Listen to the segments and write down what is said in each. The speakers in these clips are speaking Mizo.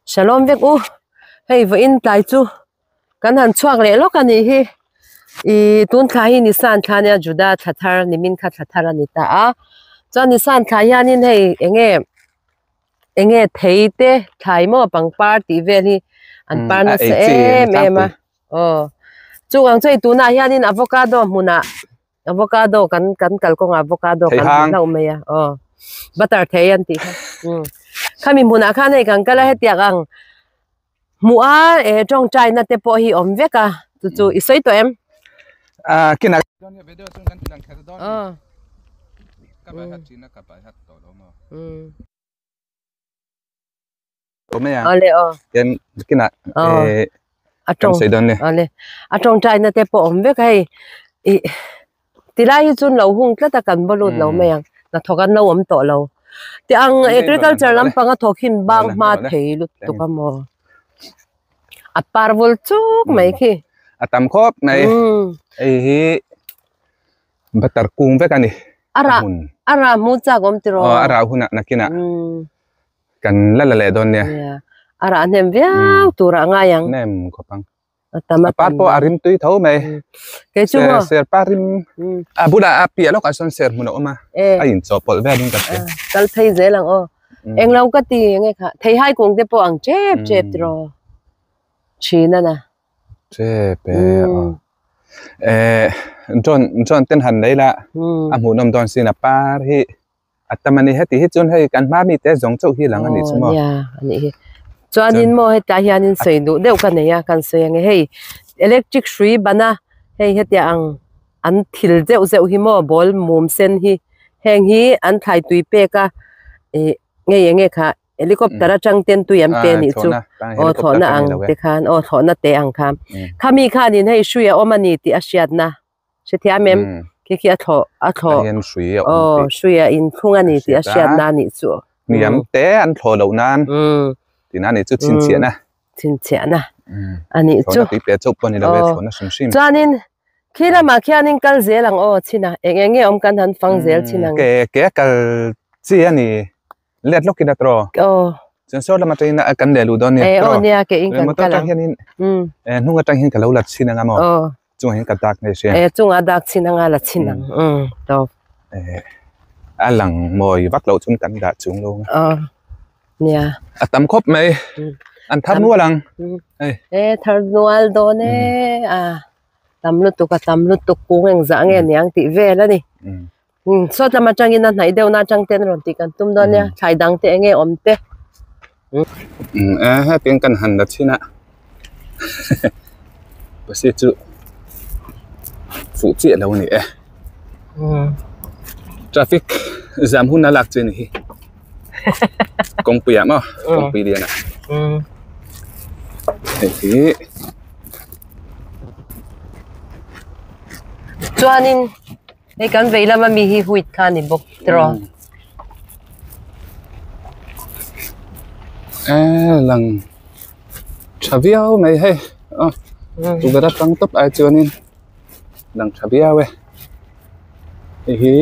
Shalom vek u hei vawiin tlai chu kan han chhuak leh lawk a nih hi ih tun thla hi Nisan thla ania Juda thla thar nimin kha thla thar a ni ta a chuan Nisan thla hianin hei eng nge eng nge thei te thlai maw pangpar tih vel hi an par nasa em em a aw chung ang chu hei tunah hianin avocado hmunah. Avocado kan kan kalkawngah avocado kan hmu hlauh mai a aw butter thei an tih kha umm khami hmunah khan hei kan kal a hetiang ang hmuh a eh tawngtai na te pawh hi awm vek a chu chu i sawi tawh em? Ah kina aw umm. Awle aw. Tian kinah eh a tawng awle a tawngtaina te pawh awm vek a hei ih tilai hi chuan lo hung tlat a kan va lut lo mai ang hnathawk an lo awm tawh lo ti ang agriculture lampang a thawk hin bang hma thei lutuk a maw a parvul chuk mai khi a tam khawp mai hei hi butter kung vek a ni a rah a rah hmu chak awm tiraw a rah hunah nakinah Kan la la leh dawn nia. Nia. A rah hnem viau tur ah ngai ang. Hnem khawp ang. A tam a par pawh a rim tui tho mai. Kei chu maw? Ser par rim. A bulah a piah lawkah sawn ser hmun a awm a. A inchawhpawlh vel in ka hria. Kal phei zel ang aw. Englo ka ti enge kha. Theihai kung te pawh ang tep tep tiraw. Thin a na. Tep e aw. Eh John John ten han nei la. A hmuhnawm dawn sin a par hi. A tam a ni heti hi chuan hei kan hma mite zawng chauh hi lang a nih chu maw. Aw nia a nih hi. Chuanin maw hetlai hianin sawi duh deuh ka nei a kan sawi ang e hei electric hrui ban a hei hetia ang an thil zeuh zeuh hi maw ball mum sen hi heng hi an thlai tui pek a ih ngei eng nge kha helicopter atang ten tui an pe a nih chu aw thlawhna ang te khan aw thlawhna te ang kha khami khanin hei hrui a awm a ni tih a hriatna. Hrethiam em? Khi khi a thlawh a thlawh. Hian hrui a awm tih. Hrui a inthlung a ni tih a hriat na nih chu. Hniam te an thlawh loh nan tih na nih chu chhinchhiahna. Chhinchhiahna a nih chu. Thlawhna tui pe chauh pawh ni lo e thlawhna hrim hrim. Chuanin khi lamah khianin kal zel ang aw chhin a eng eng nge awm kan han fang zel chhin ang. Ke ke a kal chi a ni. Let lawkin a tawh. Aw. Chuan saw lam atangin a kan leh luh dawn nia. Eh aw nia ke in kan kal ang. Motor hianin eh hnung atang hian ka lo la chhin anga maw. Aw. Chungah hian ka dak ngei sia. Eh chungah dak chhin anga la chhin ang. Um to. Eh a lang mawi vak loh chuan kan dah chung lo. Aw nia. A tam khawp mai. An thar nual ang. Hei. Eh thar nual dawn e a tam lutuk a tam lutuk kung engzah nge niang tih vel a ni. Sawt lam atangin a hnaih deuhna atang ten rawn tih kan tum dawn nia, thlai dang te enge awm te. E hetiang kan han la chhin a, pasi chu fuh chiah lo a ni e. Traffic zam hun a lak chu a ni hi, kawngpui ah maw kawngpui lian ah hei hi. Chuanin. Hei kan vei lama mi hi huit kha a ni bawk tiraw. Eh lang tha viau mai hei aw tukverh atang tawp ai chuanin lang tha viau e hei hi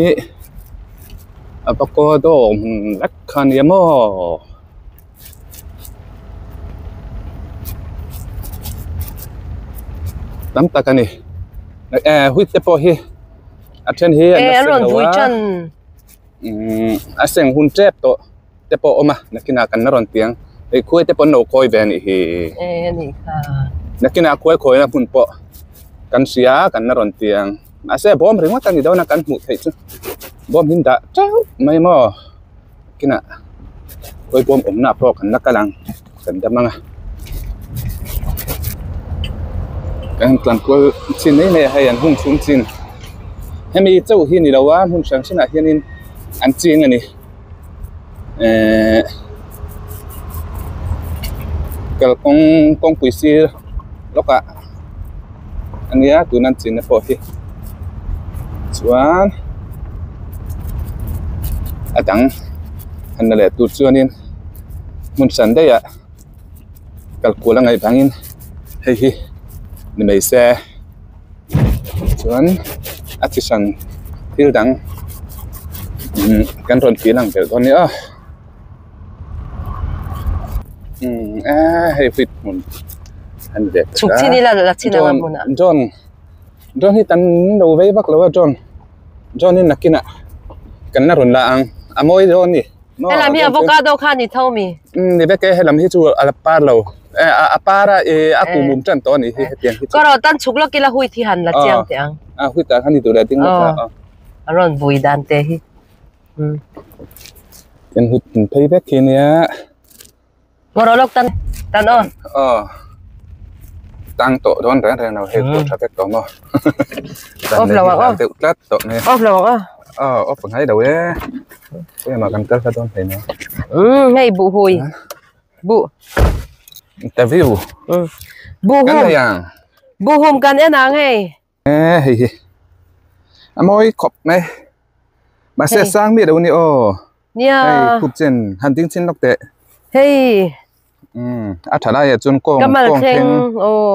avocado awm vek kha ania maw. Tam tak a ni eh huit te pawh hi a then hi an la seng lo a umm a seng hun tep tawh te pawh a awm a nakinah kan la rawn ti ang hei khuai te pawh an lo kawi ve a nih hi nakinah khuai khawina hmun pawh kan hria kan la rawn ti ang mahse bawm ringawt a ni dawn a kan hmuh theih chu bawm hi an dah teuh mai maw. Kinah kawipawm awmna pawh kan la kal ang kan dam ang a kan tlankual chin mai mai a hei an hung chhung chin hemi chauh hi ni lo a hmun hran hranah hianin an ching a ni ehh kalkawng kawngpui sir lawkah a nia tuna an chinna pawh hi chuan a dang han la leh tur chuanin hmun hran daih ah kal kual a ngaih vangin hei hi ni mai se chuan a chi hran thil dang kan rawn ti lang belh dawn nia. Um a hei huit hmun an ve ta Chhuk chin ila la chin anga hmunah. John John hi kan lo vei vak lo a John John hi nakinah kan la rawn la ang a mawi dawn a ni. Helam hi avocado kha ni tho mi? Um ni vek e helam hi chu a la par lo a par a a kum um tan tawh a nih hi hetiang hi chu. Ka rawh tan chhuk lawk ila huit hi han la chiang teh ang. A huit ah khan ni tur leh ding lawk a. A rawn vui dan te hi. Kan hut phei vek khi nia. Ngaw lawk tan tan aw. Aw. Tang tawh dawn reng reng lo hei pawh tha vek tawh maw. Off lo ang aw. Deuh tlat tawh mai. Off lo ang aw. Aw off ngai lo e. Ema kan kal kha dawn thei maw. Um hei buh hui. Buh. Interview. Um. Buh Kan hum. nei ang. Buh hum kan en ang hei. E hei hi. A mawi khawp mai. Mahse sang mi lo ni aw. Nia. Hei khup chen han ding chin lawk teh. Hei. Um a tha lai ah chuan kawng kawng thleng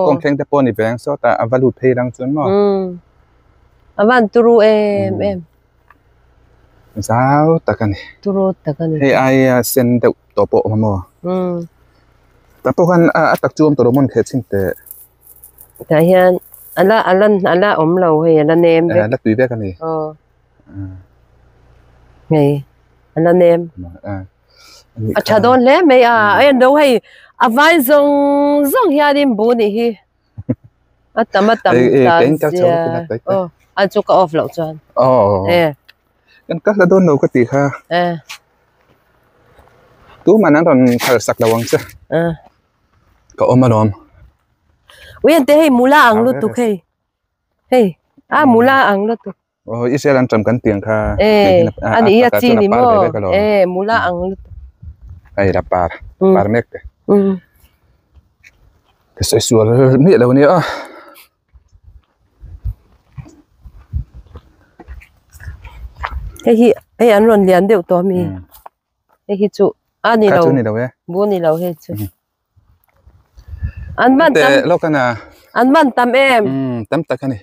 kawng thleng te pawh a ni ve ang sawtah a va lut phei lang chuan maw. Um a van turu em em. Zau tak a ni. Turu tak a ni. Hei aia sen deuh tawh pawh a awm a maw. Um. Tah pawh khan a tak chu awm tawh lo maw khelh chhin teh. Tah hian a la a la a la awm lo hei a la nem vek. A la tui vek a ni. Aw. Hei a la nem. A tha dawn hle mai a a en lo hei a vai zawng zawng hianin bu nih hi a tam a tam tan zia aw a chu ka off loh chuan. Aw. E. Kan kal la dawn lo ka tih kha. E. Tuman an rawn phal sak lo ang che. E. Ka awm alawm. Ui ente hei mula ang lutuk hei. Hei a mula ang lutuk. Oh Israel an ṭam kan tiang kha. Eh ani hi a chi ni maw. Eh mula ang lutuk. Hei la par par mek te. Ka sawi sual miah lo nia. Hei hi hei an rawn lian deuh tawh ami. Hei hi chu a ni lo chu ni lo e bu ni lo hei chu an man tam lawk ana an man tam em um tam tak ani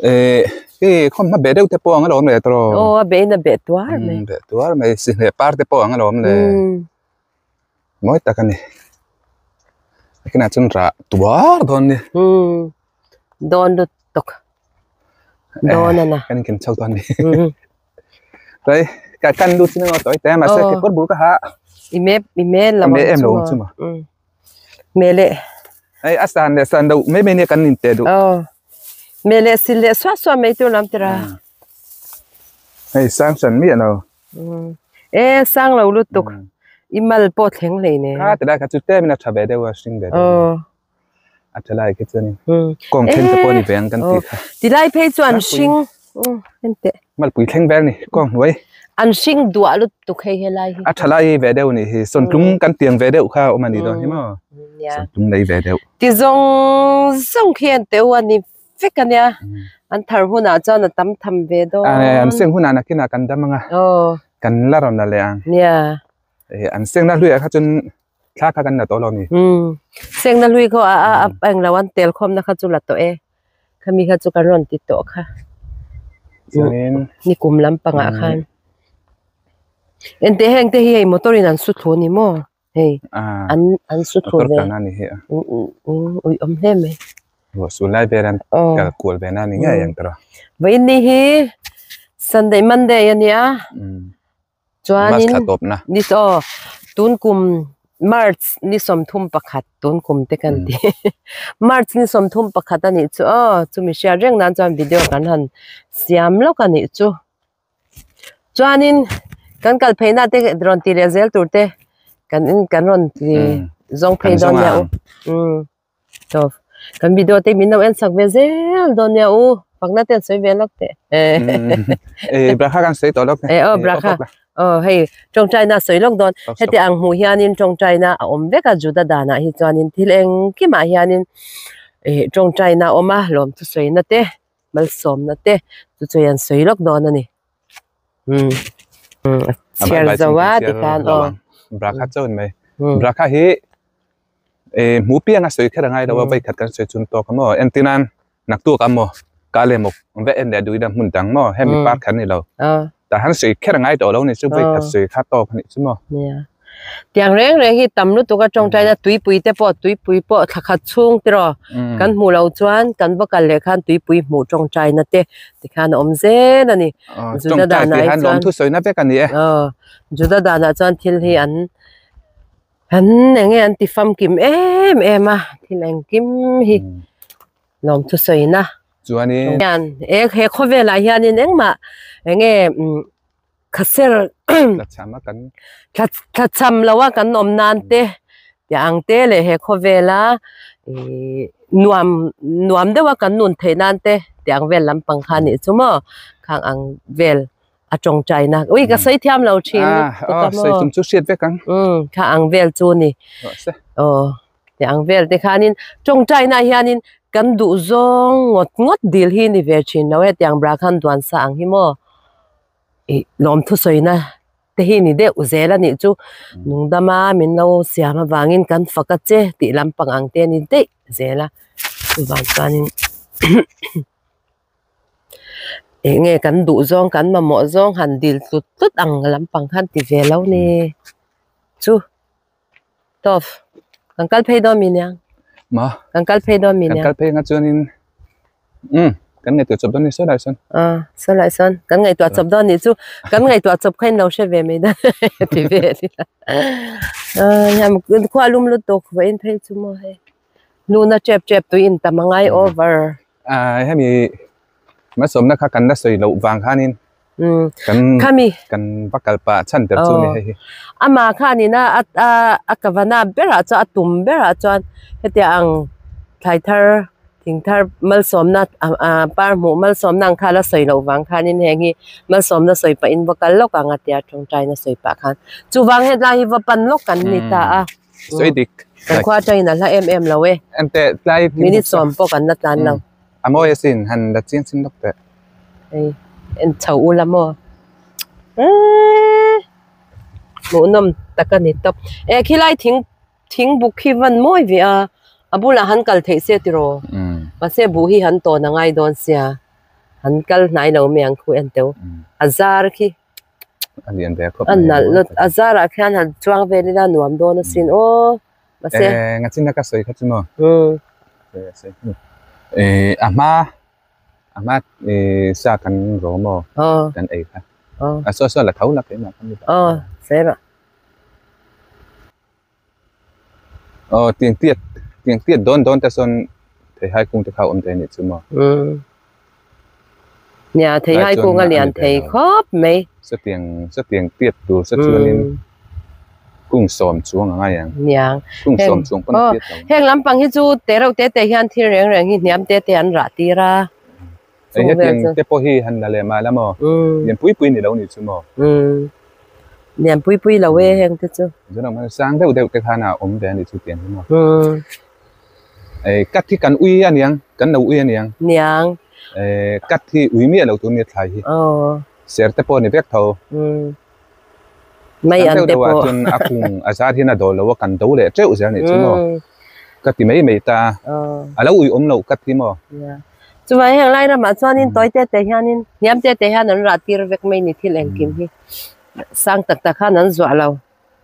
eh e khom ma be deuh te pawh ang alawm le tro aw a be in a be tuar mai be tuar mai si hle par te pawh ang alawm le mawi tak ani kina chun ra tuar dawn ni um dawn lutuk dawn ana kan kin chho dawn ni Đây, cái căn đu xin nó tới té mà sẽ cái cốt bún cả hạ. I me i me là me em lo chu ma. Me le. Ai asan le san đâu me me ne kan nin te du. Ờ. Me le sil le swa swa me tu lam tira. Hei sang san mi ano. E sang lo lu tuk. I mal po thleng lei ne. Kha te da kha chu te mi na tha ve deuh a hring ve deuh. Ờ. A tha lai khi chuanin kawng thleng te pawh a ni ve ang kan tih kha. Ti lai phei chu an hring en teh. Malpui thleng vel a ni kawng hnuai. An hring duah lutuk hei helai hi. A tha lai ve deuh a nih hi sawntlung kan tiang ve deuh kha a awm a nih dawn hi maw. Sawntlung nei ve deuh. Ti zawng zawng khi an teuh a ni vek a nia. An thar hunah chuan a tam tham ve dawn. An seng hunah nakinah kan dam ang a. Kan la rawn la leh ang. Nia. An sengna hluiah kha chuan Thla kha kan la tawh lo ni. Umm. Sengna hlui khaw a a eng lo an tel khawmna kha chu la tawh e. Khami kha chu kan rawn ti tawh kha. Chuanin. Ni kum lampangah khan. Enteh heng te hi hei motor in an su thlu ni maw? Hei. An an su thlu ve. Motor kalna ni hi a. Ui awm hle mai. Ruah sul lai vel an kal kual ve na ni ngei ang tawh. Vawiin ni hi Sunday Monday a nia. Chuanin ni aw tun kum March ni 31 tun kum te kan ti March ni 31 a nih chu aw chumi hriat reng nan chuan video kan han siam lawk a nih chu chuanin kan kal phei na te rawn ti leh zel tur te kan kan rawn ti zawng phei dawn nia u umm. Tawp. Kan video te min lo en sak ve zel dawn nia u. Fakna te an sawi ve lawk teh. Eh brakha kan sawi tawh lawk. Eh aw brakha. Aw hei tawngtaina a sawi lawk dawn. Heti ang hmuh hianin tawngtaina a awm vek a Juda danah hi chuanin thil engkimah hianin eh tawngtaina a awm a lawm thusawina te malsawmna te chu chu hian sawi lawk dawn a ni. Umm a chhiar zo a tikhan aw. Brakha chawn mai. Brakha hi Eh hmu piang a sawi kher a ngai lo a vai khat kan sawi chun tawk a maw entir nan naktuk a maw ka leh maw ve en leh duh ila hmun dang maw hemi park khan ni lo tah han sawi kher a ngai tawh lo ni chu vai khat sawi kha tawk a nih chu maw. Tiang reng reng hi tam lutuk a tawngtaina tuipui te pawh tuipui pawh thla khat chhung tiraw kan hmuh loh chuan kan va kal leh khan tuipui hmuh tawngtaina te tikhan a awm zel a ni. Juda danah hi chuan aw Juda danah chuan thil hi an an eng nge an ti famkim em em a thil engkim hi lawmthu sawina chuanin hian he khawvelah hianin engmah eng nge Khaser thlachham loa kan awm nan te tih ang te leh he khawvela ih nuam nuam deuha kan nun theih nan te tih ang vel lampang kha a nih chu maw khang ang vel a tawngtaina ui ka sawi thiam lo thin lutuk a maw kha ang vel chu a ni aw tih ang vel te khanin tawngtaina hianin kan duh zawng ngawt ngawt dil hi ni ve thin lo hetiang bra khan duan sa ang hi maw. Ih lawmthu sawina te hi ni deuh zel a nih chu nungdama min lo siam avangin kan fak a che tih lampang ang te a ni daih zel a chuvang chuanin eng nge kan duh zawng kan mamawh zawng han dil tlut tlut ang lampang khan ti ve lo ni chu tawp kan kal phei dawn mi nia ma kan kal phei dawn mi kan nia kal phei nga chuanin um kan ngaihtuah chawp dawn ni saw lai sawn a saw lai sawn kan ngaihtuah chawp dawn nih chu kan ngaihtuah chawp kha in lo hre ve mai dawn ti ve a nia a hian khua lum lutuk vawiin phei chu maw hei luna tep tep tui in tam a ngai over a hemi Hmasawmna kha kan la sawi loh vang khanin kan Khami kan va kal pah chhan ber chu ni hei hi. Amah khanin a a a kavana berah chuan a tum berah chuan hetiang ang thlai thar thing thar malsawmna par hmuh malsawmna ang kha la sawi loh vang khanin heng hi malsawmna sawi pahin va kal lawk ang a tia tawngtaina sawi pah khan chuvang hetlai hi va pan lawk kan ni ta a. Sawi dik. Kan khua atangin a hla em em lo e. Enteh tlai minute sawm pawh kan la tlan lo. A mawi asin han la chiang chin lawk teh. Hei en chho ula maw eeee hmuhnawm tak a ni tawp e khilai thing thing buk khi van mawi ve a a bulah han kal theih se tiraw mahse buh hi han tawn a ngai dawn sia han kal hnai lo mai ang khu en teu a zar khi a lian ve khawp a nalh lut a zarah khian han chuang vel ila nuam dawn asin aw. Mahse. Eh, nga chin ka sawi kha chu maw? Eh, a hma a hma eh sa kan ro maw? Kan ei kha. A so so la tho la keimah kha mi. Aw, sawi rawh. Aw, tiang tiat tiang tiat dawn dawn te sawn theihai kung te kha a awm thei a nih chu maw? Nia, theihai kung a lian thei khawp mai. Satiang satiang tiat tur sa chuanin kung sawm chuang a ngai ang. Nia. Kung sawm chuang pawn a tiat lo. Heng lampang hi chu te reuh te te hian thil reng reng hi hniam te te an rah tir a. Hei hetiang te pawh hi han la leh mah la maw? Lian pui pui ni lo ni chu maw? Lian pui pui lo e heng te chu. Chuan ang sang deuh deuh te khan a awm ve a ni chu tiang hi maw? Kat hi kan ui a niang, kan lo ui a niang. Niang. Kat hi ui miah lo tur nia thlai hi. Ser te pawh ni vek tho. Mai an te pawh. Chuan a kung a zar hian a dawl lo a, kan do leh teuh zel a nih chu maw. Ka ti mai mai ta. A lo ui awm loh kat hi maw. Chuvang heng lai ramah chuanin tawi te te hianin hniam te te hian an rah tir vek mai ni thil engkim hi. Sang tak tak khan an zuah lo.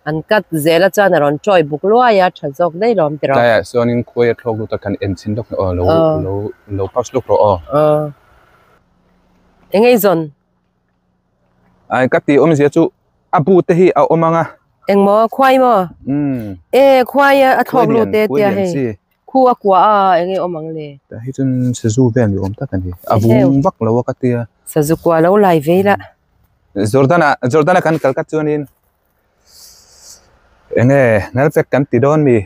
An cut zel a chuan a rawn chawi buk luai a tha zawk daih lawm tiraw. Tlaiah chuanin khuai a thlawk lut a kan en chhin lawk aw lo lo lo pass lawk rawh aw. Aw. Eng ei zawn? Ai ka tih awmzia chu a bu te hi a awm ang a. Engmaw khuai maw? Umm. E khuai a thlawk lut e tia hei. Khu a kua a eng nge awm ang le? Tah hi chuan sazu vel ni awm tak a ni. A vung vak lo a ka tia. Sazu kua lo lai vei la. Jordana Jordana kan kal kat chuanin eng nge ngalfek kan ti dawn mi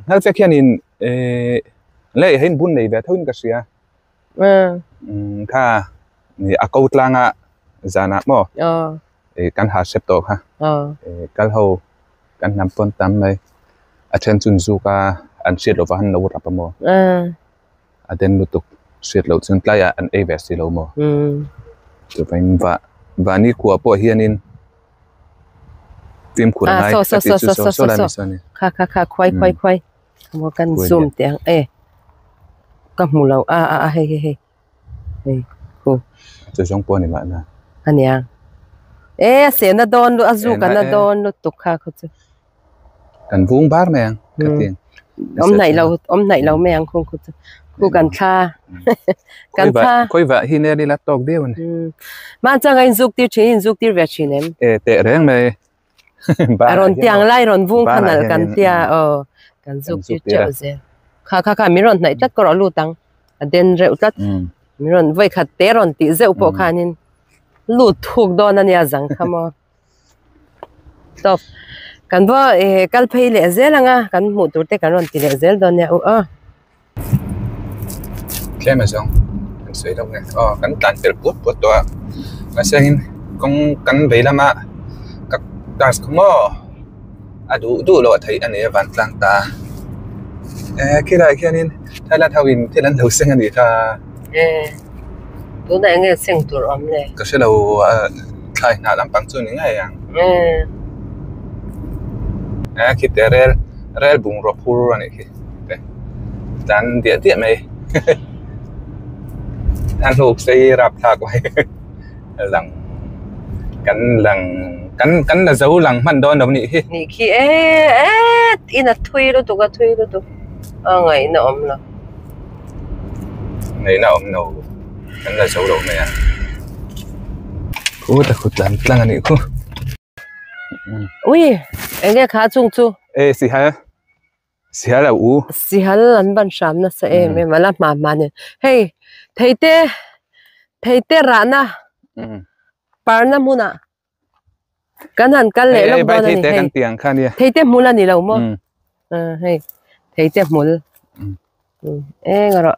ngalfek hianin eh leh hein bun nei ve thoin ka hria umm kha a ko tlanga zanah maw eh kan ha hrep tawh kha eh kal ho kan hnam pawn tam mai a then chun zuk a an hriat lova han lo rap a maw a den lutuk hriat loh chuan tlaiah an ei ve si lo maw chuvangin vah vahni kua pawh hianin fimkhur a ngai ka tih chu saw saw lai mai saw a ni. Kha kha kha khuai khuai khuai maw kan zoom teh ang e ka hmu lo a a a hei hei hei hei khu chu zawng pawh a ni mahna a nia e a sehna dawn a zuk a na dawn lutuk kha kha chu. Kan vung bar mai ang ka ti. Awm hnaih lo awm hnaih lo mai ang khung khu chu khu kan thla kan thla. Khawi vah hi nen ila tawk viau a ni. Mahni changa inzuk tir thin inzuk tir ve thin em? E teh reng mai. A rawn tiang lai rawn vung kha nalh kan tia aw kan zuk tir teuh zel. Kha kha kha min rawn hnaih tlat ka rawh lut ang a den reuh tlat min rawn vawi khat te rawn tih zeuh pawh khanin lut thuk dawn a nia zang kha maw. Tawp kan va eh kal phei leh zel ang a kan hmuh tur te kan rawn ti leh zel dawn nia u aw. Tlem a zawng kan sawi lo nge aw kan tlan pel puat puat tawh a mahse angin kawng kan vei lama cactus kha maw a duh duh loh a theih a ni a vantlang ta eh khilaiah khianin Thailand ho in thil an lo seng a nih kha. Eh tunah eng nge seng tur awm le? Ka hre lo thlai hnah lampang chu ni ngei ang. Eh. Eh khite rel rel bungraw phur a nih khi te tlan diah diah mai a hnuk sei rap thlak mai lang kan lang kan kan la zo lang hman dawn lo nih hi. Nih khi eh eh in a thui lutuk a thui lutuk a ngaihna awm lo. Ngaihna awm lo kan la zo lo mai a. Khu ta khut tlan tlang a nih khu. Ui eng nge kha chung chu? E sihal sihal a u. Sihal an ban hram nasa em em a la hma hma nen. Hei theite theite rahna parna hmunah Kan han kal leh lawk dawn a ni hei. Theite hmul a ni lo maw? Hei theite hmul. Eng erawh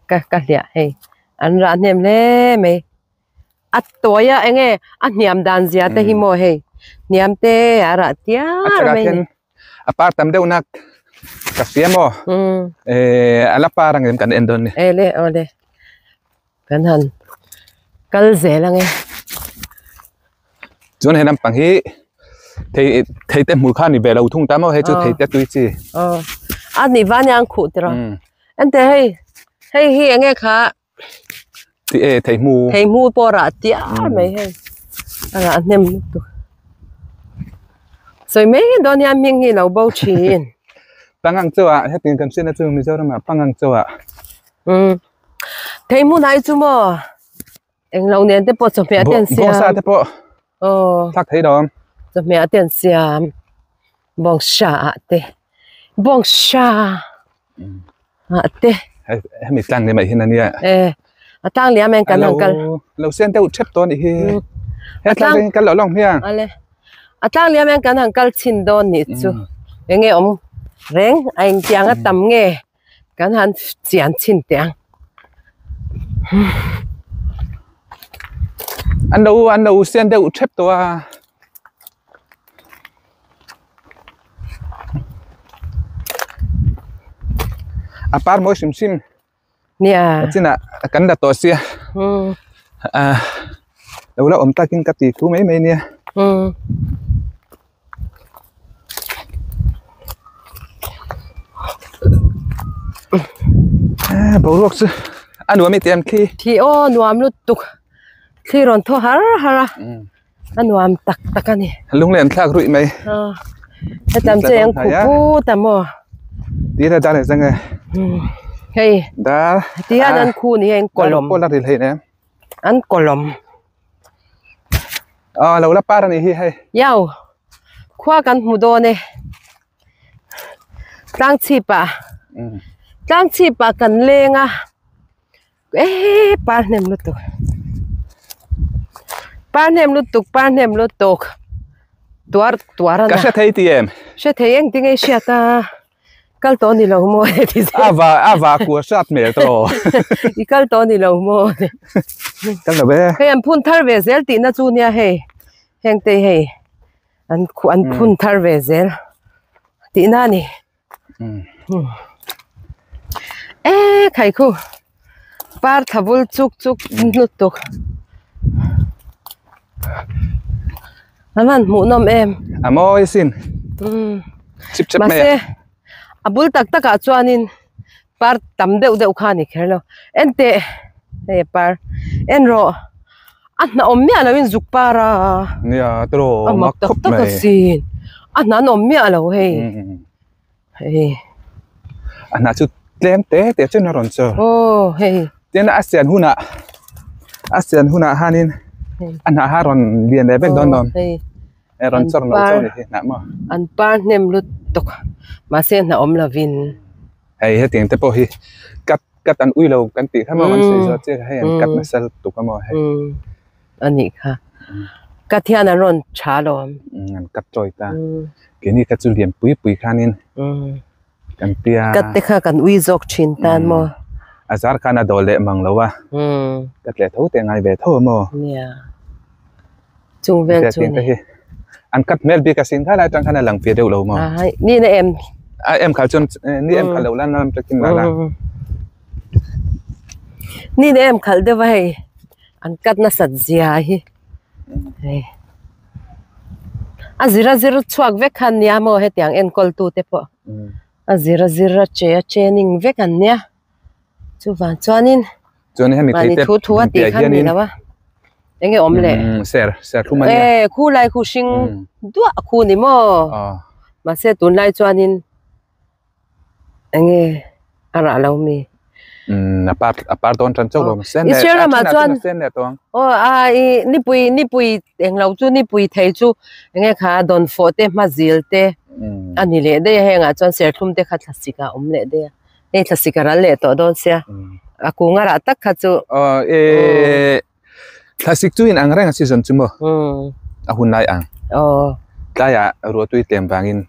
ka ka hliah hei. An rah hnem hle mai. A tawi a eng nge a hniam dan zia te hi maw hei. Hniam te a rah tiar mai a ni. A par tam deuh nak ka hria maw? A la par ang em kan en dawn ni. Ele awle. Kan han kal zel ang e. Chuan he lampang hi thei thei te hmul kha ni ve lo thung ta maw hei chu thei te tui chi. Aw a ni va nia an khuh tiraw. Ente hei hei hi enge kha Ti e thei hmu. Thei hmu pawh rah tiar mai hei a rah hnem lutuk. Sawi mai dawn hian hming hi lo bo thin. Pangang chaw ah hetiang kan hriatna chu Mizoram ah pangang chaw ah. Umm. Thei hmun ai chu maw englo nen te pawh chawhmeh te an siam. Bawngsa te pawh aw thlak thei lo. Chawhmeh te an siam bawngsa ah te bawngsa ah te. Hemi tlang ni mai hin ania. Eh a tlang liam en kan han kal. Lo sen deuh thep tawh anih hi. He tlang hi kal loh lawng hmiang. Ale a tlang liam en kan han kal chhin dawn nih chu. Enge awm reng a engtiang a tam nge. Kan han chian chhin teh ang. An lo an lo sian deuh thep tawh a. A par mawi hrim hrim. Nia. A chinah kan la tawh sia. A lo la awm takin ka ti thu mai mai nia. Boruak chu a nuam i ti em thli? Thli aw nuam lutuk thli rawn thaw har har a a nuam tak tak a ni. Lunglen thlak ruih mai. Hetam chu eng khuh put a maw? Ti la dar zang e. Hei dar ti hian an khuh ni hei an kawlawm. Pawh la ri hlei nem. An kawlawm. Aw lo la par a nih hi hei. Yau khua kan hmu dawn e tlang chhip ah tlang chhip ah kan leng a eh par hnem lutuk par hnem lutuk par hnem lutuk tuar tuar a na. Ka hre thei ti em? Hre thei eng tinge i hriat a. Kal tawh ni lo maw he ti zel. A va a va kua hrat hmel tawh. I kal tawh ni lo maw. Kal lo ve. Hei an phun thar ve zel tihna chu nia hei. Heng te hei an an phun thar ve zel tihna a ni. E khai khu par thavul chuk chuk lutuk. An han hmuh nawm em. A mawi sin. Chip chep mai a. Mahse a bul tak tak ah chuanin par tam deuh deuh kha a ni kher lo. Enteh hei a par en rawh a hnah awm miah loin zuk par a. Nia tiraw a mak tak tak asin. A hna an awm miah lo hei. Hei. A hna chu tlem te te chuan a rawn chaw. Aw hei. Tin a sian hunah a sian hunah hanin a hna ha rawn lian leh vek dawn dawn. Hei. E rawn chawr lo chauh ni hi hnah maw. An par hnem lutuk mahse hna awm lovin. Hei hetiang te pawh hi cut cut an ui lo kan tih kha maw kan sawi zawh chiah kha hei an cut nasa lutuk a maw hei. A nih kha. Cut hian an rawn tha alawm. An cut chawi ta. Keini kha chu lian pui pui khanin kan tia. Cut te kha kan ui zawk thin tan maw. A zar khan a dawl leh mang lo a. Cut leh tho te ngai ve tho a maw. Nia. Chung vel chu ni. An cut hmel bik asin kha lai tang khan a lang fia deuh lo maw. Ni na em. A em khal chuan ni em khal lo la na lam takin la la. Ni na em khal deuh a hei. An cut nasat zia hi. Hei. A zir a zir chhuak vek khan nia maw hetiang enkawl tu te pawh. A zir a zir a che a training vek an nia. Chuvang chuanin Chuan hemi mahni thei te thu thu a tih khan ni lo a. Enge awm le? Ser ser thlum a nia. E khu lai khu hring duah khu ni maw? Mahse tunlai chuanin enge a rah lo mi? A par a par dawn tan chauh lo sen leh Israel ramah chuan sen leh tawng. Aw a i nipui nipui englo chu nipui thei chu enge kha dawnfawh te hmazil te a ni leh daih a hengah chuan serthlum te kha thlasik ah a awm leh daih a. Hei thlasik a ral leh tawh dawn sia. A kung a rah tak kha chu. Aw e thlasik chu in ang reng a season chu maw. A hun lai ang. Aw. Tlaiah ruahtui tlem vangin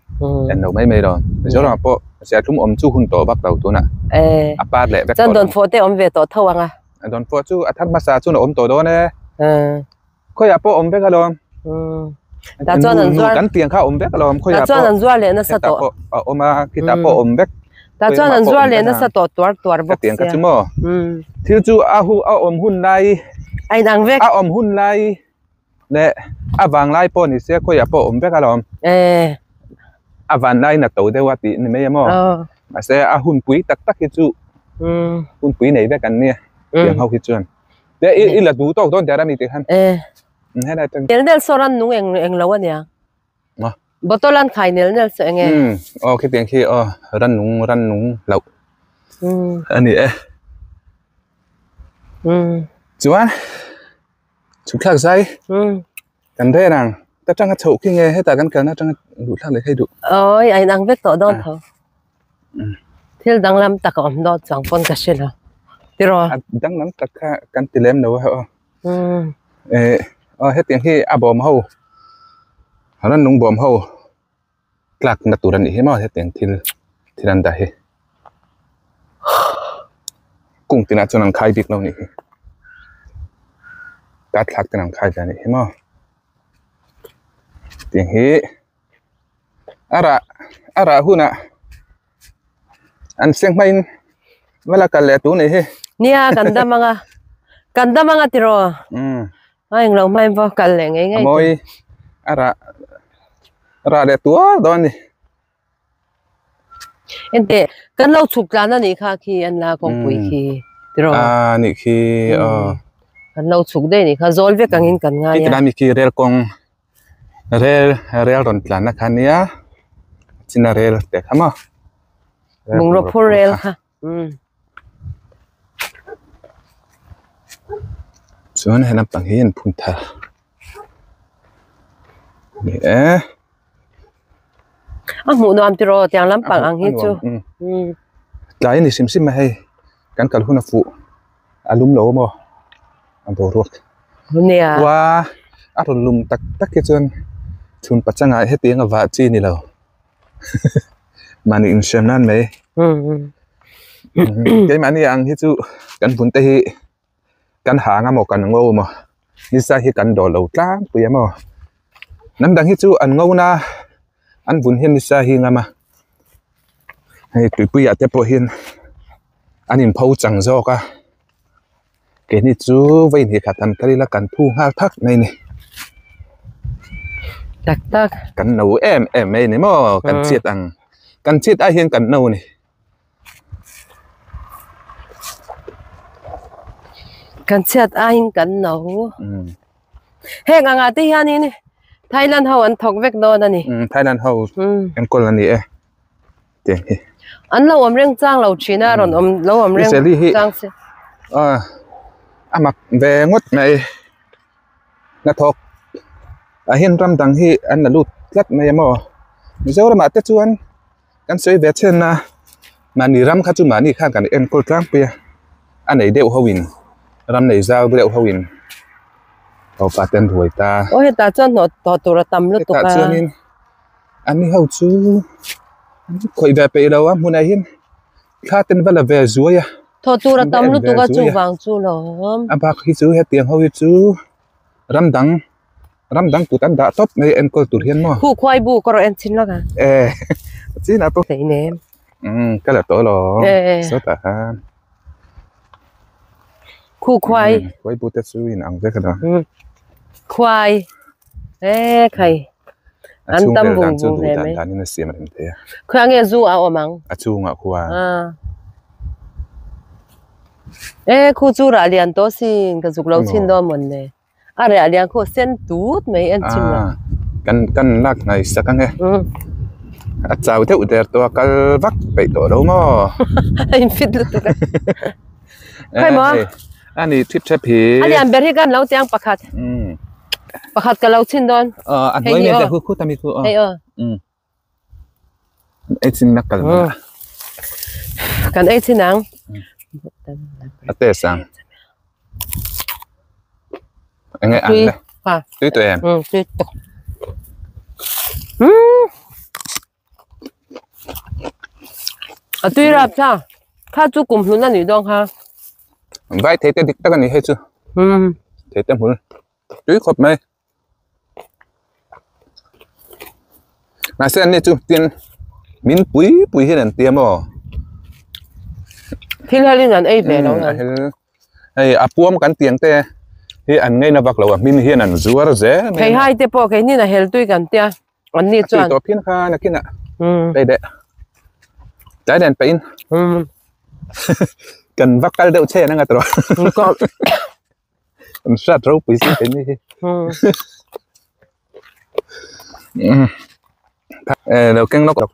en lo mai mai lo. Mizoramah pawh serthlum awm chu hun tawh vak lo tunah. E. A par leh vek tawh. Chuan dawnfawh te awm ve tawh tho ang a. Dawnfawh chu a thar hmasa chuan a awm tawh dawn e. Khawiah pawh awm vek alawm. Tah chuan an zuar. Kan tiang kha awm vek alawm khawiah pawh. Tah chuan an zuar leh nasa tawh. Hetah pawh a awm a, khitah pawh awm vek. Tah chuan an zuar leh nasa tawh tuar tuar bawk sia. Ka tiang kha chu maw. Thil chu a hu a awm hun lai. A inang vek. A awm hun lai leh a vang lai pawh ni se khawiah pawh awm vek alawm. A van lai na to deuh a tih ni mai a maw. Mahse a hunpui tak tak hi chu hunpui nei vek an nia tiang ho hi chuan. Te i i la duh tawk dawn der ami tih khan. Eh. He lai tang. Nel nel saw ran nung eng eng lo ania. Ma. Bottle an khai nel nel saw enge. Um aw khi tiang khi aw ran nung ran nung loh. Um. Ani e. Um. Chuan chhuk thlak zai. Um. Kan ren ang. Ta tanga chhoh khi nge heta kan kalna tanga duh thlak leh thei duh. Oi a inang vek tawh dawn tho. Thil danglam tak a awm dawn chuang pawn ka hre lo. Tiraw? A danglam tak kha kan ti lem lo a aw. Eh aw hetiang hi a bawm ho rannung bawm ho tlak na tur a nih hi maw hetiang thil thil an dah hi. Kung tinah chuan an khai bik lo nih hi. Ka thlak ten an khai ve a nih hi maw. Tiang hi a rah a rah hunah an seng hmain va la kal leh tur nih hi. Nia kan dam anga kan dam anga tiraw a englo hmain va kal leh ngei ngei a mawi a rah a rah leh tuar dawn a ni. Enteh kan lo chhuk tlan a nih kha khi an la kawngpui khi tiraw a nih khi aw kan lo chhuk daih a nih kha zawl vek angin kan ngai a tilai mi khi rel kawng rel rel rawn tlan na kha nia china rel te kha maw bungraw phur rel kha chuan he lampang hi an phun thar ni e. A hmuh nuam tiraw tiang lampang ang hi chu. Tlai a ni hrim hrim a hei kan kal hun a fuh a lum lo maw a boruak. Nia. Khua a rawn lum tak tak hi chuan chhun pachangah hetiang a vah chi ni lo mahni inhrem nan mai. Keimahni ang hi chu kan vun te hi kan hang a maw kan ngo maw nisa hi kan dawh lo tlangpui a maw hnam dang hi chu an ngo na an vun hian nisa hi ngam a hei tuipui ah te pawh hian an in pho chang zawk a keini chu vawi hnih khat an kal ila kan thu nghal thak mai a ni tak tak kan no em em mai a ni maw kan chhiat ang kan chhiat ai hian kan no a ni. Kan chhiat aiin kan no. Heng angah te hianin Thailand ho an thawk vek dawn a ni. Um Thailand ho enkawl a ni e tiang hi. An lo awm reng chang lo thin a rawn awm lo awm reng chang se. A a mak ve ngawt mai hnathawk ah hian ram dang hi an la lut tlat mai a maw Mizoram ah te chuan kan sawi ve chhen a mahni ram kha chu mahni khan kan enkawl tlangpui a a nei deuh ho in ram nei zau deuh ho in tawpa te an ruai ta. Aw hetah chuan hnawh tawh tur a tam lutuk a. Hetah chuanin an ni ho chu an khawih ve peih lo a hmunah hian thla ten va la ve zuai a. Thawh tur a tam lutuk a chuvang chu lawm. A bak hi chu hetiang ho hi chu ram dang. Ram dang kut an dah tawp mai enkawl tur hian maw. Khu khuai bu ka rawh en chin lak a. Eh chin a pawh. Hlei nem. Um ka la tawh lo. Sawtah khan. Khu khuai. Khuai bu te chu in ang vek a lo. Khuai. Eh khai. An tam vung vung hle mai. Dan in a siam rem thei a. Khuai nge zu a awm ang. A chungah khua. Eh khu chu rah lian tawh sin ka zuk lo chin dawn mawn le. A reh lian khaw sen tut mai en chim lo. Kan kan lak hnai sak ang e. A chau deuh der tawh a kal vak peih tawh lo maw. A in fit lutuk a. Khawi maw? A ni thip thep hi. A lian ber hi kan lo tiang pakhat. Pakhat ka lo chhin dawn. A hnuai nge te khu khu tami khu. Hei aw. Ei chin na kal mana. Kan ei chin ang. A te sang. Enge ang le. Ha. Tui tu em. Tui tu. Hmm. A tui rap tha. Kha chu kum hlun ani dawng kha. Vai thei te dik tak ani hei chu. Thei te hmul. Tui khawp mai. Mahse an ni chu tin min pui pui hian an tia maw thil helin an ei ve lo a hel hei a puam kan tiang te hi an ngaina vak lo a hmin hian an zuar zel mai thei hai te pawh kei nin a hel tui kan tia an ni chuan tui tawh phian kha nakin ah hei deh tlai nen pah in kan va kal deuh che an anga tawh An hriat ropui si thei ni hi. Eh lo keng lawk lawk.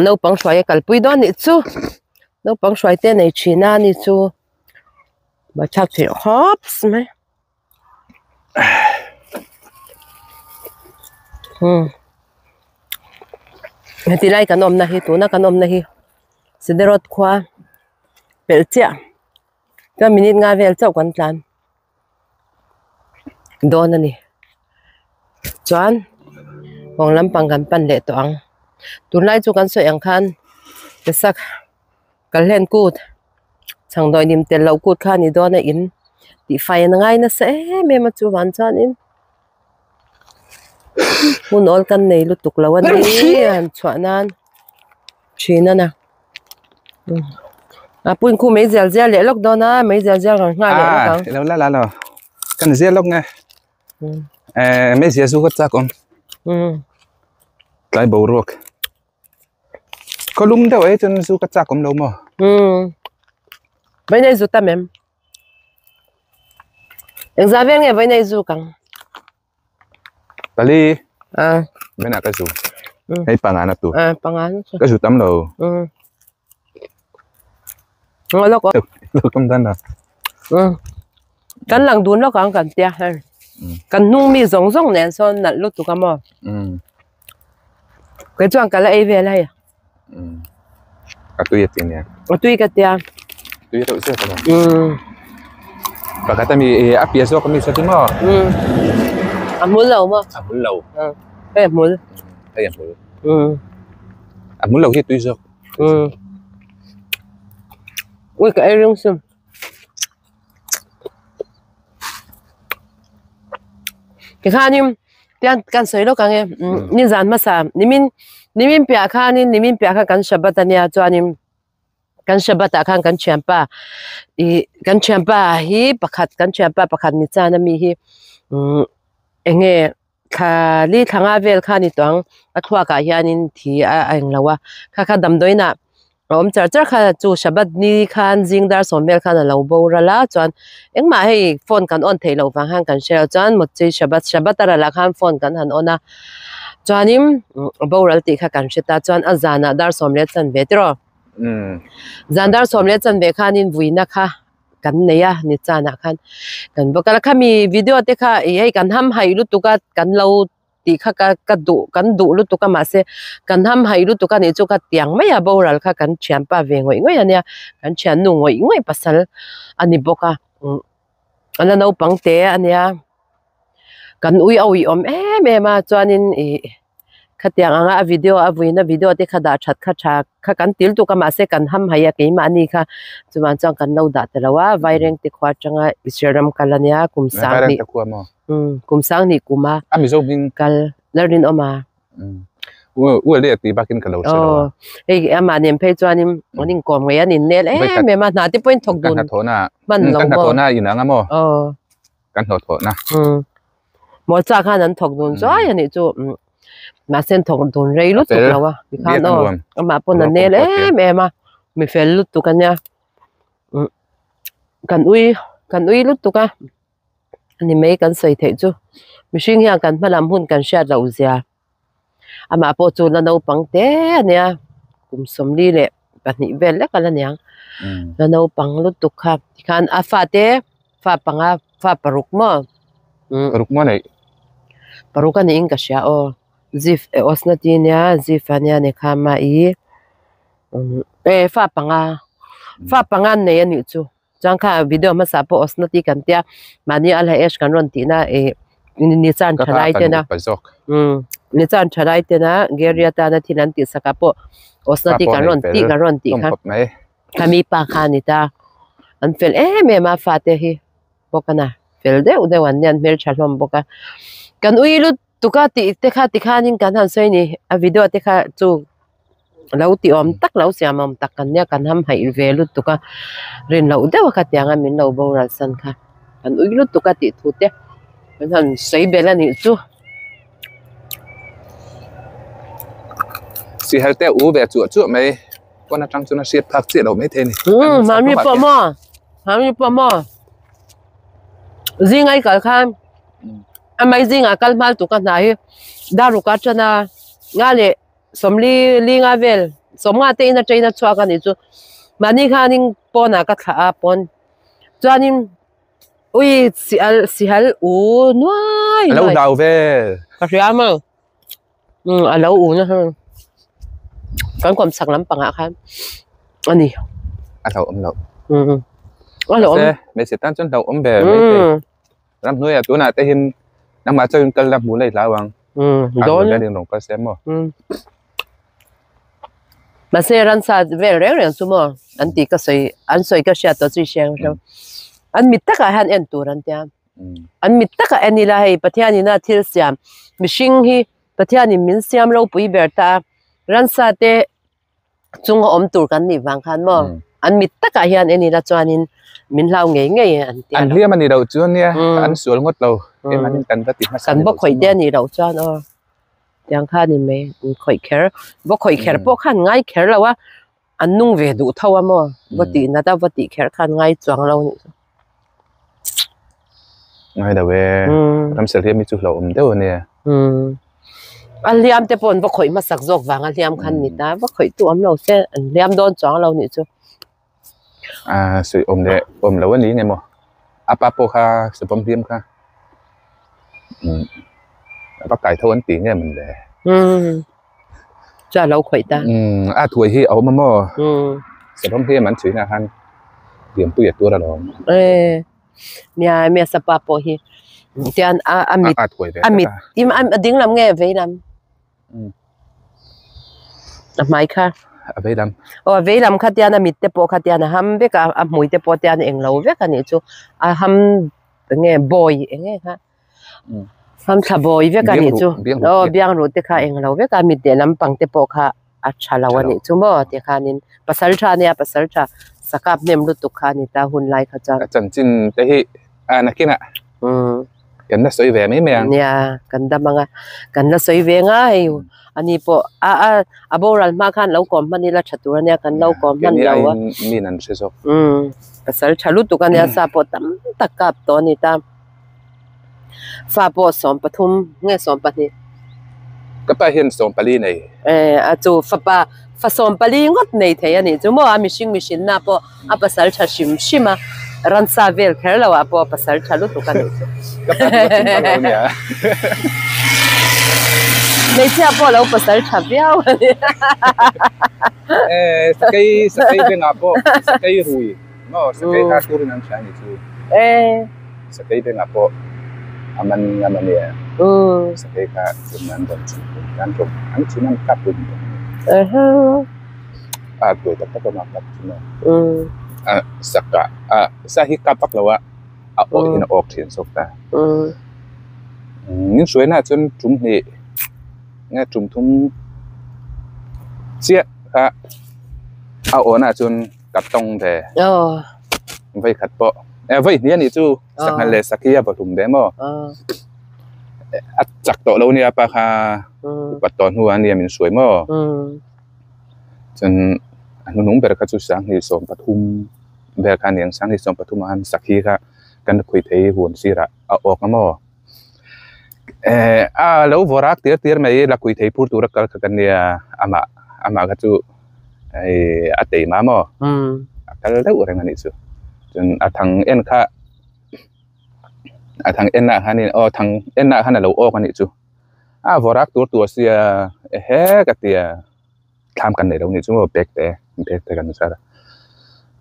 Naupang hruai a kalpui dawn nih chu. Naupang hruai te nei thin a ni chu. Bachak theih khawp mai. Heti lai kan awmna hi tuna kan awmna hi Siderot khua pelh chiah chuan minute nga vel chauh kan tlan dawn a ni chuan kawng lampang kan pan leh tawh ang tunlai chu kan sawi ang khan Pesak Kalhlen kut. Chhangdawi nim tel loh kut kha a ni dawn a in tih fai an ngai nasa em em a chuvan chuanin hmun awl kan nei lutuk lo a ni han chhuah nan thin a na a pui khu mai zial zial leh lawk dawn a mai zial zial rawn nghal leh lawk ang lo la la lo kan zial lawk nge eh mai zial zu ka chak awm tlai boruak. Khaw lum deuh e chuan zu ka chak awm lo maw? Umm. Vawi nei zu tam em? Engzah vel nge vawi nei zu kang? Pali. Ah. Venah ka zu. Hei panga na tur. Ah, panga na tur. Ka zu tam lo. Umm. Ngaw lawk aw. Lawk awm dan lo. Umm. Kan lang dun lawk ang kan tia hei. Kan hnung mi zawng zawng nen sawn nalh lutuk a maw? Umm. Kei chuan ka la ei vel hei. Umm. A tui a ti nia. A tui ka tia. Tui reuh zet a. Umm. Pakhat ami a piah zawk ami sa chu maw? Umm. A hmul lo maw? A hmul lo. Hei a hmul. Hei a hmul. Umm. A hmul lo hi tui zawk. Umm. Ui ka ei ring sim. Tikhanin tian kan sawi lawk ang e nizan hmasa nimin nimin piah khanin nimin piah kha kan Shabbat ania chuanin kan Shabbat ah khan kan thianpa ih kan thianpa hi pakhat kan thianpa pakhat ni chan ami hi umm eng nge thla li thla nga vel kha a ni tawh ang a thluak ah hianin thi a englo a kha kha damdawiin ah. A awm char char kha chu Shabbat ni khan zing dar sawm vel khan a lo boral a chuan engmah hei phone kan on theih loh vang khan kan hre lo chuan mawtchi Shabbat Shabbat a ralah khan phone kan han on a chuanin a boral tih kha kan hre ta chuan a zanah dar sawm leh chanve tiraw zan dar sawm leh chanve khanin vuina kha kan nei a ni chanah khan kan va kal a khami video te kha ih hei kan ham haih lutuk a kan lo tih kha ka ka duh kan duh lutuk a mahse kan ham haih lutuk a nih chu kha tiang mai a boral kha kan thianpa ve ngawih ngawih a nia kan thiannu ngawih ngawih pasal a ni bawk a umm a la naupang te a nia kan ui a ui awm em em a chuanin ih khatiang anga a video a vuina video te kha dah that kha tha kha kan til tuk a mahse kan ham haih a keimahni kha chuvang chuan kan lo dah ta lo a Vairengte khua atanga Israel ram kal a nia kum sang hnih. Umm kum sang hnih kum a. A Mizo hming. Kal Lalrinawm a. Umm u le ti bakin ka lo hre lo a. Aw hei amah nen phei chuanin an inkawm ngei an innel em em a hna te pawhin thawk dun hman lo maw. Kan hnathawhna a inang a maw. Aw. Kan hlawhthawhna. Umm Mawlchak khan an thawk dun chuai a nih chu umm mahse an thawk dun rei lutuk lo a tikhan aw amah pawn a nel em em a mi fel lutuk a nia umm kan ui kan ui lutuk a. Ni mai kan sawi theih chu mihring hian kan hma lam hun kan hriat loh zia amah pawh chu la naupang te a nia kum sawmli leh pahnih vel lek a la niang la naupang lutuk kha tikhan a fate fa panga fa paruk maw paruk maw neih paruk a niin ka hria aw zif e awsna ti nia zif a nia ni kha mah i e fa panga fa panga an nei a nih chu. Chuan kha video hmasa pawh awsna tih kan tia mahni a la ash kan rawn tihna ih ni chan tha lai tena umm ni chan tha lai tena Gary atana thil an tih sakah pawh awsna tih kan rawn tih kan rawn tih kha khami pa kha a ni ta an fel em em a fate hi bawk a na fel deuh deuh an nia an hmeltha hlawm bawk a kan ui lut Tuka tih te kha tikhanin kan han sawi ni a video te kha chu lo ti awm tak lo siam awm tak kan nia kan ham haih ve lutuk a rin loh deuh a khatiang a min lo boral san kha kan ui lutuk a tih thu te kan han sawi belh a nih chu. Sihal te u ve chuah chuah mai pawn atang chuan a hriat phak chiah loh maithei a ni. Umm mahni pawh maw mahni pawh maw zinga i kal khan. A mai zingah kal hmal tuk a hna hi daruk a tan a nga leh sawmli li nga vel sawmnga te in a train a chhuak a nih chu mahni khanin pawnah ka thlah a pawn chuanin ui sihal sihal u nuai nuai. A lo hlau vel. Ka hria maw umm a lo u na heng kan kawm chhak lampangah khan a ni. A hlauhawm loh. Umm a hlauhawm. Mahse hmeichhe tan chuan hlauhawm ve maithei. Ramhnuaiah tunah te hian nangmah chuan kal la hmuh leh hlau ang. Umm dawn. An rawn kal se maw. Umm. Mahse ransa vel reng reng chu maw an tih ka sawi an sawi ka hriat tawh chu i hriang hrang. An mit takah hian en tur an tia. An mit takah en ila hei Pathianin a thil siam mihring hi Pathianin min siam ropui ber ta a ransa te chunga awm tur kan nih vang khan maw an mit takah hian en ila chuanin min hlau ngei ngei an ti an hliam a nih loh chuan nia an sual ngawt lo emaw an kan va ti hmasa kan va khawih te a nih loh chuan aw tiang khan ni mai an khawih kher va khawih kher pawh khan ngai kher lo a an nung ve duh tho a maw va tih nat a va tih kher khan ngai chuang lo a nih chu ngai lo e ramsel hian mi chu hlauhawm deuh a nia A hliam te pawh an va khawih hmasak zawk vang a hliam khan ni ta va khawih tu awm lo se an hliam dawn chuang lo nih chu. A sawi awm leh awm lo a ni nge maw a pa pawh kha savawm hliam kha a va kai tho an ti nge mawn le. Chu a lo khawih ta. A thuai hi a awm a maw savawm hliam an chhuina khan hliampui a tur alawm. Nia Mesa pa pawh hi tian a a mit a mit im a ding lam nge vei lam a hmai kha a vei lam aw a vei lam kha tian a mit te pawh kha tian a ham vek a a hmui te pawh tian eng lo vek a nih chu a ham eng nge bawi eng nge kha ham thla bawi vek a nih chu aw biang ruh te kha eng lo vek a mit leh lampang te pawh kha a tha lo a nih chu maw tikhanin pasal tha nia pasal tha sakap hnem lutuk kha a ni ta hun lai kha chuan. A chanchin te hi a nakinah umm. Kan la sawi ve mai mai ang. Nia, kan dam anga kan la sawi ve nga hei ani pawh a a a boral hma khan lo kawm hman ila tha tur ania kan lo kawm hman lo a. Keini aiin min an hre zawk. Umm pasal tha lutuk ania sa pawh tam tak kap tawh a ni ta. Fa pawh 13 nge 12. Ka pa hian 14 nei. Eh a chu fapa fa 14 ngawt nei thei a nih chu maw a mihring mihrinna pawh a pasal tha hrim hrim a ransa vel kher lo ah pawh a pasal tha lutuk a nih chu. Ka pa chu ka chhung vak lo nia. Hmeichhia pawh lo pasal tha viau a ni. Eh sakei sakei bengah pawh sakei rui maw sakei kha turin an hria a nih chu. Eh. Sakei bengah pawh a man ngam a nia. Sakei kha chun an rawn chhun pui an rawn an chhun an kap pui ni. A tuai tak tak awm a kap chu maw. A saka a sa hi kap vak lo a a awh hian a awk thin zawk ta. Min hruai na chuan tum hnih nge tum thum chiah kha a awh na chuan ka tawng ve. Vai khat pawh eh vai hnih a nih chu sangha leh sakhi a va hlum ve maw a chak tawh lo nia pa kha upat tawh hnuah ania min hruai maw chuan a hnuhnung ber kha chu 2013 vel kha a ni ang 2013 ah khan sakhi kha kan khawi thei huan sirah a awk a maw eh a lo vawrak tir tir mai la khawi thei phur tura kal kha kan nia amah amah kha chu. Hei a tei mah maw a kal deuh reng a nih chu chuan a thang en kha a thang en ah khanin aw thang en ah khan a lo awk a nih chu a vawrak tur tur sia ehe ka tia thlam kan nei lo nih chu maw bag te bag te kan zar a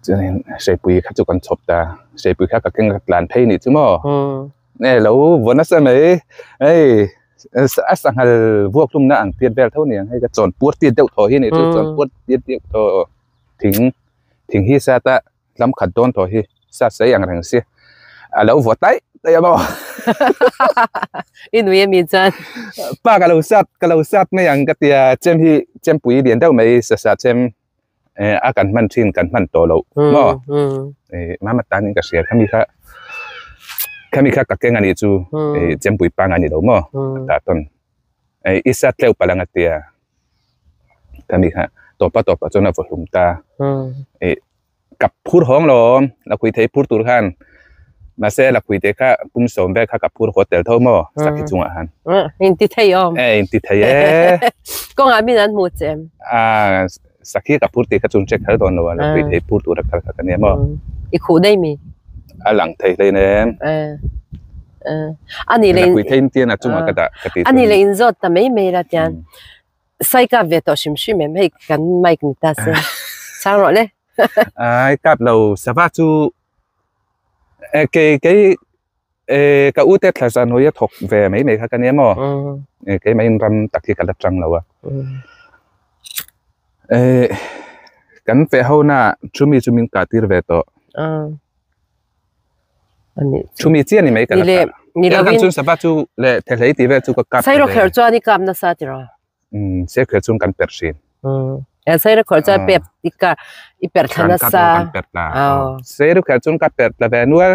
chuanin hreipui kha chu kan chhawp ta hreipui kha ka keng tlan phei nih chu maw. Nge lo vaw nasa mai hei a sanghal vuak hlumna ang tiat vel tho aniang hei ka chawn puar tiat deuh thaw hi a nih chu chawn puar tiat deuh thaw thing thing hi sat a lam khat dawn thaw hi sat sei ang reng si a lo vaw taih taih a maw I nui ami chuan pa ka lo sat ka lo sat mai ang ka tia chem hi chempui lian deuh mai sasa chem eh a kan hman thin kan hman tawh loh maw eh mama tan in ka hria khami kha khami kha ka keng anih chu eh chempui pang ani lo maw tah tawn eh i sat tleuh palh ang a tia khami kha tawpa tawpa chuan a vaw hlum ta eh ka phur hawng lo awm lakhuih thei phur tur khan mahse lakhuih te kha pum sawm vel kha ka phur haw tel tho maw sakhi chungah khan inti thei awm eh inti thei e kawngah min an hmu che em a sakhi ka phur tih kha chu check kher dawn lo a lakhuih thei phur tur a kal kha ka nia maw i khuh daih mi a lang thei hlei nem ani le lakhuih thei in tian a chungah ka dah ka ti ani le in zawt ta mai mai la tian Sai kap ve tawh hrim hrim em hei kan mic ni ta se chang rawh le. Ai kap lo sava chu eh kei kei eh ka u te thla zan hawi a thawk ve mai mai kha ka nia maw eh kei mai in ram tak hi ka la chang lo a eh kan feh ho na chumi chu min kah tir ve tawh. Chumi chiah ni mai ka la kah. Ni lo in. Chun sava chu le thehlei tih vel chu ka kap. Sairawkherh chuan i kap nasa ti rawh. Um sairawkherh chuan kan perh hrin. Um sairawkherh chuan pep i ka i perh thla nasa. Kan perh tla. Sairawkherh chuan ka perh tla ve nual.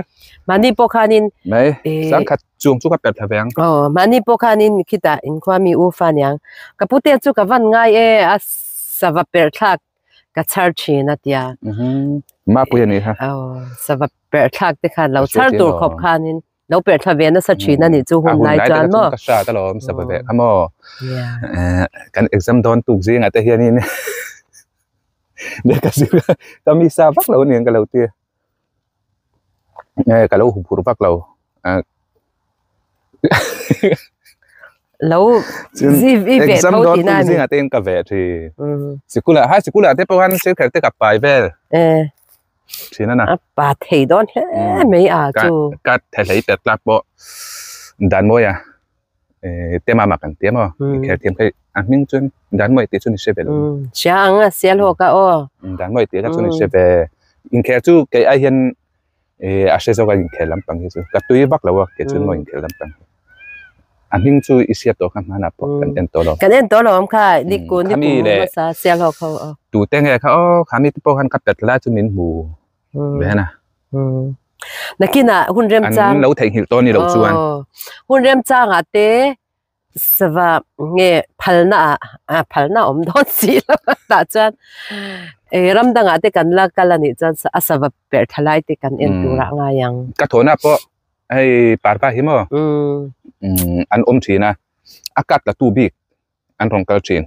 Mahni pawh khanin. Mai sangkhat chung chu ka perh thla ve ang. Aw mahni pawh khanin khitah inkhua mi u fa niang. Ka pute chu ka van ngai e a sava perh thlak ka chhar thin a tia. Mapui a nih kha. Aw sava perh thlak te khan lo chhar tur khawp khanin lo perh thla ve nasa thin a nih chu hun lai chuan maw. Ka hrat alawm sava ve kha maw. Kan exam dawn tuk zingah te hianin lehkha zir ka mi sa vak lo aniang ka lo ti. Nge ka lo huphurh vak lo. Lo i ve exam tho dawn tihna tuk a ni. zingah te in ka ve thin. Sikul ah high sikul ah te pawh khan thil kher te ka pai vel thin a na. A pa thei dawn hle mai a chu. Ka thehlei tet tlak pawh dan mawi a. Tema mak an ti a maw kher thiam kha a hming chuan Danmawii tih chu ni hre ve lo. Hria ang a sial hawk a aw. Danmawii tih kha chu ni hre ve. Inkhel chu kei ai hian a hre zawk a inkhel lampang hi chu ka tui vak lo a kei chuan maw inkhel lampang hi. A hming chu i hriat tawh kha hmanah pawh kan en tawh lo. Kan en tawh lo awm kha ni kun ni kum hmasa sial hawk ho aw. Tute nge kha aw khami te pawh khan ka pet lai chu min hmu ve na. Nakinah hun remchang An lo theihnghilh tawh a ni loh chuan. Aw, hun remchangah te sava nge phalna ah ah phalna a awm dawn si lo a tah chuan eh ram dangah te kan la kal a nih chuan a sava perh tha lai te kan en tur ah ngai ang. Ka thawhna pawh hei parva hi maw an awm thin a, a kat la tu bik an rawn kal thin.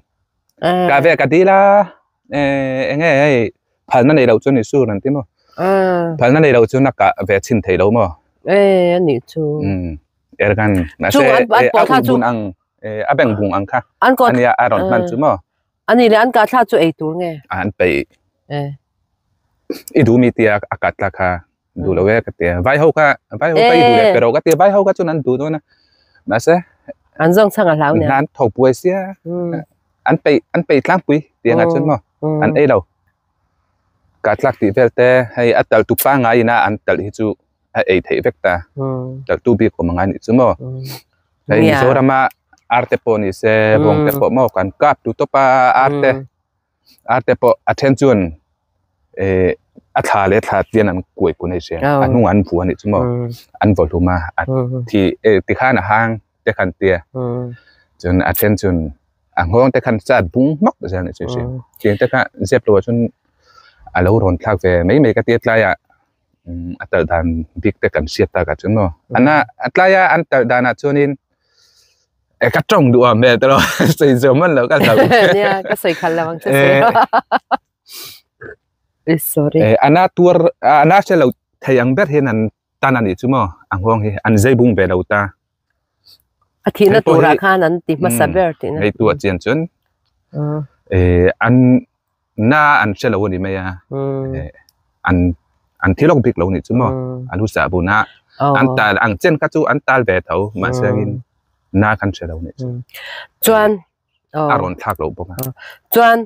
Ka ve ka dil a, eh eng nge hei phalna nei loh chu ni sur an ti maw? Phalna nei loh chu na kah ve chhin thei lo maw? Eh a nih chu. Ergan mahse a ui bun ang a beng bung ang kha ania a rawn hman chu maw? Ani leh an kah thla chu ei tur nge? An peih. I duh mi tia a kah thla kha duh lo e ka ti a vai ho kha vai ho kha i duh leh pe rawh ka ti a vai ho kha chuan an duh dawn a mahse an zawng chhang a hlau nia an tho buai sia an peih an peih tlangpui tih angah chuan maw an ei lo kah tlak tih vel te hei a talh tu pangngai ina an talh hi chu a ei theih vek ta talh tu bik awm angai nih chu maw hei Mizorama ar te pawh ni se bawng te pawh maw kan kap tu tawp a ar te. A te pawh a then chuan eh a thla leh thla tian an kuai kun hei sia a hnungah an vuah a nih chu maw an vaw hlum a a thi eh tikhan a hang te khan tia chuan a then chuan a nghawng te khan chat bung hmawk zel a nih chu hria tiang te kha zep lo ah chuan a lo rawn thlak ve mai mai ka tia tlaiah a talh dan bik te kan hriat tak ah chuan maw ana a tlaia an talh danah chuanin. E ka tawng duh a hmel te lo sawi zawm hman lo ka hlau. Nia ka sawi khalh lo ang che se. Eh sorry. Eh ana tuar ana hre lo thei ang ber hian an tan a nih chu maw a nghawng hi an zei bung ve lo ta. A thihna turah khan an ti hmasa ber tihna. Hei tu a chian chuan eh an na an hre lo a ni mai a eh an an thi lawk bik lo nih chu maw a lu sah bun a an tal ang chen kha chu an tal ve tho mahse angin na khan hre lo nih chu chuan a rawn thlak loh bawk a chuan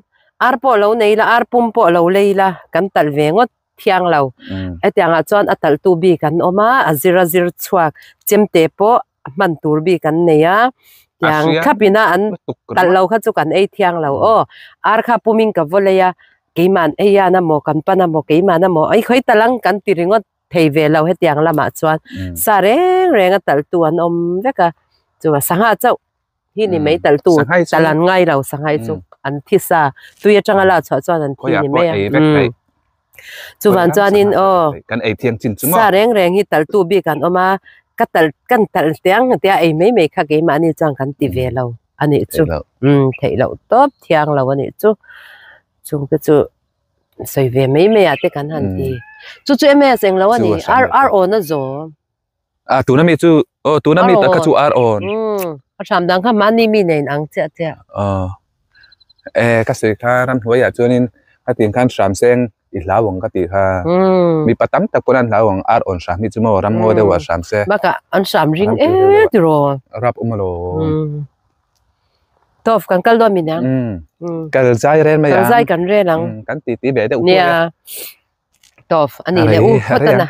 ar pawh lo nei la ar pum pawh lo lei la kan talh ve ngawt thiang lo hetiangah chuan a talhtu bik an awm a a zir a zir chhuak chemte pawh a hman tur bik an nei a tiang thlap ina an talh lo kha chu kan ei thiang lo aw ar kha pumin ka vaw lei a keimah ei an a maw kan pan a maw keimah a maw ai khawi talang kan ti ringawt thei ve lo hetiang lamah chuan sa reng reng a talh tu an awm vek a chuan sangha chauh hi ni mai talh tu talh an ngai lo sangha chu an thi sa tui atanga la chhuah chuan an thi ni mai a chuvan chuanin aw kan ei thiang chin chu maw sa reng reng hi talh tu bik an awm a ka talh kan talh tiang tia ei mai mai kha keimahni chuan kan ti ve lo a nih chu umm theih loh tawp thiang lo a nih chu chung te chu sawi ve mai mai ah te kan han ti chu chu ms englo a ni ar ar awn a zawm. A tuna mi chu aw tuna mi tak kha chu ar awn. Umm a hram dang kha mahni mi nen ang chiah chiah. Aw e ka sawi kha ramhnuai ah chuanin ka tin khan hram seng i hlau ang ka tih kha. Mipa tam tak pawn an hlau ang ar awn hram hi chu maw ramngaw deuh ah hram se. Bakah an hram ring e tiraw. Rap awm alawm. Tawp kan kal dawn mi niang. Kal zai rel mai ang. Kal zai kan rel ang. Kan titi ve deuh huai a. Nia. Tawp a nih leh u phawt a na.